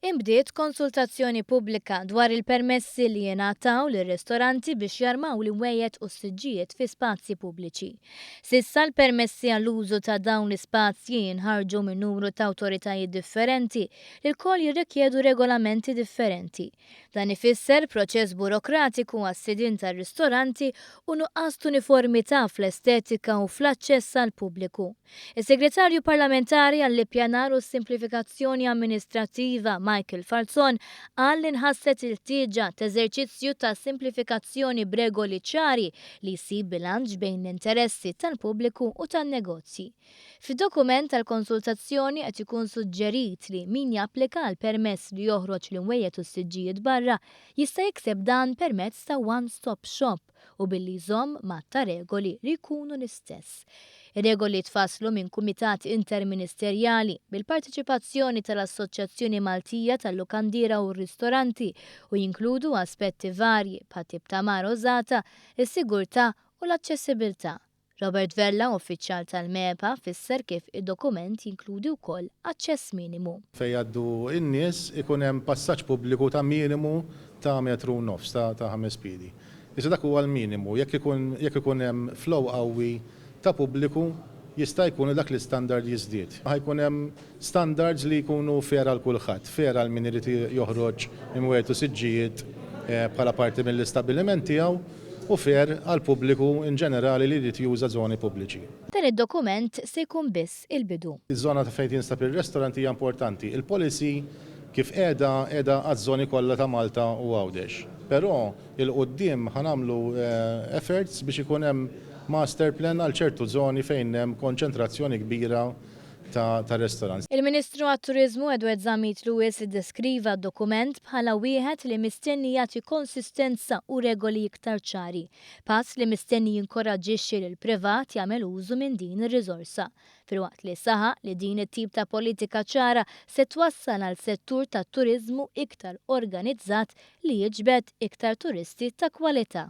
Inbdiet konsultazzjoni pubblika dwar il-permessi li jingħataw lir-ristoranti biex jarmaw l-imwejjed u s-siġġijiet fi spazji pubbliċi. S'issa l-permessi għall-użu ta' dawn l-ispazji jinħarġu minn numru ta' awtoritajiet differenti li lkoll jirrikjedu regolamenti differenti. Dan ifisser proċess burokratiku għas-sidien tar-ristoranti u nuqqas t'uniformità fl-estetika u fl-aċċess għall-pubbliku. Is-Segretarju Parlamentari għall-Ippjanar u s-Simplifikazzjoni Amministrattiva Michael Falzon qal li nħasset il-ħtieġa t'eżerċizzju ta' simplifikazzjoni b'regoli ċari li jsib bilanċ bejn l-interessi tal-pubbliku u tan-negozji. Fid-dokument tal-konsultazzjoni qed ikun suġġerit li min japplika għal permess li joħroġ l-imwejjed u s-siġġijiet barra jista' jikseb dan permezz ta' one-stop shop u billi jżomm m'għadd ta' regoli li jkunu l-istess. Ir-regoli tfasslu minn kumitat interministerjali bil-parteċipazzjoni tal-Assoċjazzjoni Maltija tal-Lukandiera u r-Ristoranti u jinkludu aspetti varji bħat-tip ta' mara użata, is-sigurtà u l-aċċessibilità. Robert Vella, uffiċjal tal-MEPA, fisser kif id-dokument jinkludi wkoll aċċess minimu. Fejn jgħaddu n-nies ikun hemm passaġġ pubbliku ta' minimu ta' metru u nofs, ta' ħames piedi. Issa dak huwa l-minimu. Jekk ikun jekk ikun hemm flow qawwi ta' pubbliku jista' jkun li dak l-istandard jiżdied. Ħa jkun hemm standards li jkunu fair għal kulħadd, fair għal min irid joħroġ imwiet u siġġijiet bħala parti mill-istabbiliment tiegħu u fair għall-pubbliku in ġenerali li jrid juża żoni pubbliċi. Dan id-dokument se jkun biss il-bidu. Iż-żona ta' fejn jinstab ir-restaurant hija importanti. Il-policy kif qiegħda, qiegħda għaż-żoni kollha ta' Malta u Għawdex. Però 'il quddiem ħa nagħmlu efforts biex ikun hemm master plan għal ċertu żoni fejn hemm konċentrazzjoni kbira ta' restaurants. Il-Ministru għat-Turiżmu Edward Zammit Lewis iddeskriva d-dokument bħala wieħed li mistenni jagħti konsistenza u regoli iktar ċari, pass li mistenni jinkoraġġixxi lill-privat jagħmel użu minn din ir-riżorsa, filwaqt li saħaq li din it-tip ta' politika ċara se twassal għal settur tat-turiżmu iktar organizzat li jiġbed iktar turisti ta' kwalità.